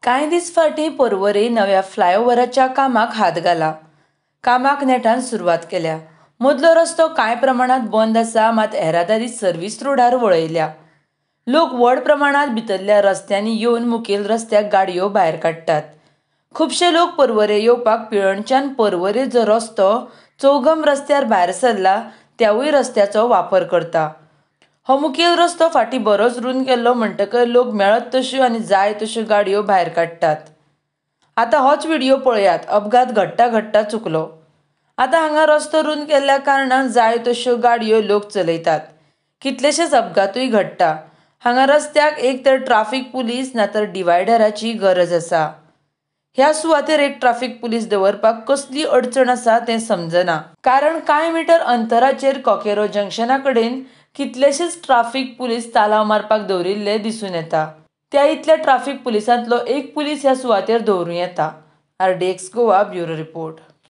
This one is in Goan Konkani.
कांय दीस फाटीं पर्वरे नव्या फ्लायओव्हराच्या कामाक हात घाला. कामाक नेटान सुरवात केल्या. मदलो रस्तो कांय प्रमाणांत बंद आसा, मात येरादारी सर्वीस रोडार वळयल्या. लोक व्हड प्रमाणांत भितरल्या रस्त्यांनी येवन मुखेल रस्त्याक गाडयो भायर काडटात. खुबशे लोक पर्वरे येवपाक पिळर्णच्यान पर्वरे जो रस्तो चौगम रस्त्यार भायर सरला त्यावूय रस्त्याचो वापर करता. हो मुखेल रस्तो फाटीं बरोच रूंद केल्लो म्हणटकर लोक मेळत तश्यो आनी जाय तश्यो गाडयो भायर काडटात. आतां होच व्हिडियो पळयात, अपघात घडटा घडटा चुकलो. आतां हांगा रस्तो रूंद केल्ल्या कारणान जाय तश्यो गाडयो लोक चलयतात. कितलेशेच अपघातूय घडटा. हांगा रस्त्याक एक तर ट्राफीक पुलीस ना तर डिवायडराची गरज आसा. ह्या सुवातेर एक ट्राफीक पुलीस दवरपाक कसली अडचण आसा तें समजना. कारण कांय मिटर अंतराचेर कॉकेरो जंक्शना कडेन कितलेशेच ट्राफीक पुलीस तालांव मारपाक दवरिल्ले दिसून येता. त्या इतल्या ट्राफीक पुलिसांतलो एक पुलीस ह्या सुवातेर दवरूं येता. RDX Goa bureau report.